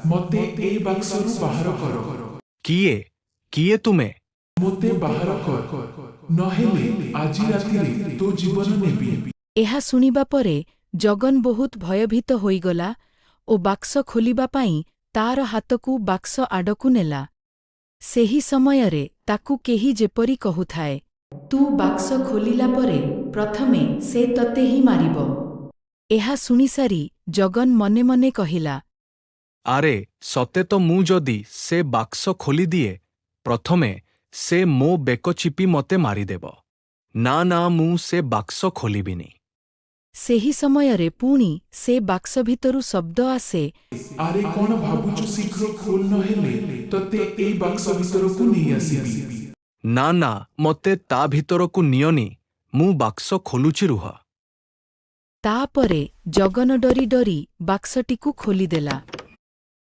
ମୋତେ ଏ ବାକ୍ସରୁ ବାହାର କର। କିଏ? କିଏ ତୁମେ? ମୋତେ ବାହାର କର, ନହେଲେ ଆଜି ରାତିରେ ତୋ ଜୀବନ ନେବି। ଏହା ଶୁଣିବା ପରେ ଜଗନ୍ ବହୁତ ଭୟଭୀତ ହୋଇଗଲା ଓ ବାକ୍ସ ଖୋଲିବା ପାଇଁ ତାର ହାତକୁ ବାକ୍ସ ଆଡ଼କୁ ନେଲା। ସେହି ସମୟରେ ତାକୁ କେହି ଯେପରି କହୁଥାଏ, ତୁ ବାକ୍ସ ଖୋଲିଲା ପରେ ପ୍ରଥମେ ସେ ତତେ ହିଁ ମାରିବ। ଏହା ଶୁଣିସାରି ଜଗନ୍ ମନେ ମନେ କହିଲା, ଆରେ, ସତେ ତ, ମୁଁ ଯଦି ସେ ବାକ୍ସ ଖୋଲିଦିଏ, ପ୍ରଥମେ ସେ ମୋ ବେକ ଚିପି ମତେ ମାରିଦେବ। ନା ନା, ମୁଁ ସେ ବାକ୍ସ ଖୋଲିବିନି। ସେହି ସମୟରେ ପୁଣି ସେ ବାକ୍ସ ଭିତରୁ ଶବ୍ଦ ଆସେ, ଆରେ, କଣ ଭାବୁଛୁ? ଶୀଘ୍ର ଖୋଲ, ନହେଲେ ତତେ ଏଇ ବାକ୍ସ ଭିତରକୁ ନେଇ ଆସିବି। ନା ନା, ମତେ ତା ଭିତରକୁ ନିଅନି। ମୁଁ ବାକ୍ସ ଖୋଲୁଛି, ରୁହ। ତାପରେ ଜଗନ ଡରି ଡରି ବାକ୍ସଟିକୁ ଖୋଲିଦେଲା।